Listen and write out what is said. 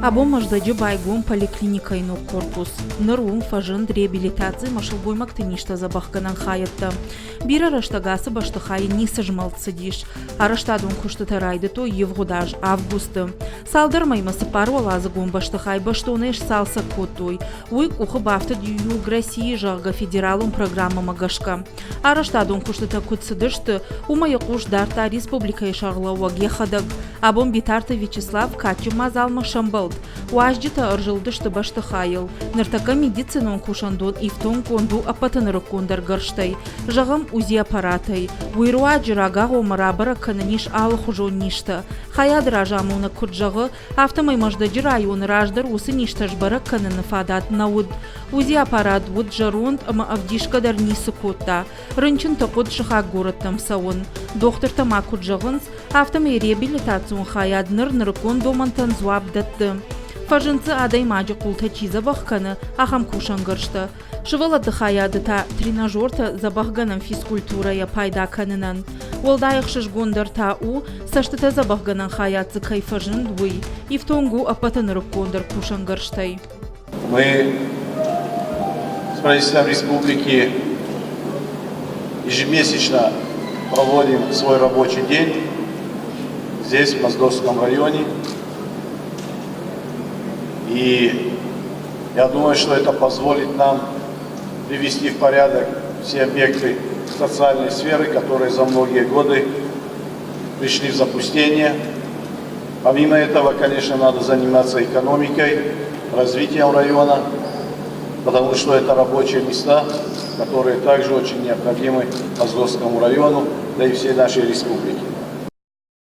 Абон Мӕздӕджы байгом поликлиникӕйы ног корпус. Ныр уым фӕзынд реабилитаци ӕмӕ сылгоймӕгты низтӕ дзӕбӕхгӕнӕн хайӕдтӕ. Бирӕ рӕстӕг ацы бӕстыхайы ницы змӕлд цыдис. Арӕзтадон куыстытӕ райдыдтой ивгъуыд аз августы. Цалдӕр мӕймӕ цыппаруӕладзыгон бӕстыхай бӕстонӕй сцалцӕг кодтой. Уый къухы бафтыд Юг России, зӕгъгӕ, федералон программӕмӕ гӕсгӕ. Арӕзтадон куыстытӕ куыд цыдысты, уымӕ йӕ хъус дардта республикӕйы сӕргълӕууӕг йӕхӕдӕг. Абон Битарты Вячеслав кадджын мадзалмӕ сӕмбӕлд. Уазджытӕ ӕрзылдысты бӕстыхайыл. Ныртӕккӕ медицинон кусӕндон ифтонггонд у ӕппӕты нырыккондӕр гӕрзтӕй. Зӕгъӕм, УЗИ-аппаратӕй. Уый руаджы рагагъоммӕ рабӕрӕг кӕнын ис алыхуызон низтӕ. Хайады разамонӕг куыд зӕгъы, афтӕмӕй Мӕздӕджы районы раздӕр уыцы низтӕ сбӕрӕг кӕныны фадат нӕ уыд. УЗИ-аппарат уыд зӕронд ӕмӕ ӕвдисгӕ дӕр ницы кодта. Рынчынты хъуыд сыхаг горӕттӕм цӕуын. Дохтыртӕ ма куыд зӕгъынц, афтӕмӕй реабилитацион хайад ныр нырыккон домӕнтӕн дзуапп дӕтты. Фӕзынд дзы адӕймаджы хъултӕ чи дзӕбӕх кӕны, ахӕм кусӕнгӕрзтӕ. Сывӕллӕтты хайады та тренажертӕ дзӕбӕхгӕнӕн физкультурӕйӕ пайда кӕнынӕн. Уӕлдай ӕхсызгондӕр та у, цӕстытӕ дзӕбӕхгӕнӕн хайад дзы кӕй фӕзынд, уый. Ифтонг у ӕппӕты нырыккондӕр кусӕнгӕрзтӕй. Мы с правительством республики ежемесячно проводим свой рабочий день здесь, в Моздокском районе. И я думаю, что это позволит нам привести в порядок все объекты социальной сферы, которые за многие годы пришли в запустение. Помимо этого, конечно, надо заниматься экономикой, развитием района, потому что это рабочие места, которые также очень необходимы Моздокскому району, да и всей нашей республике.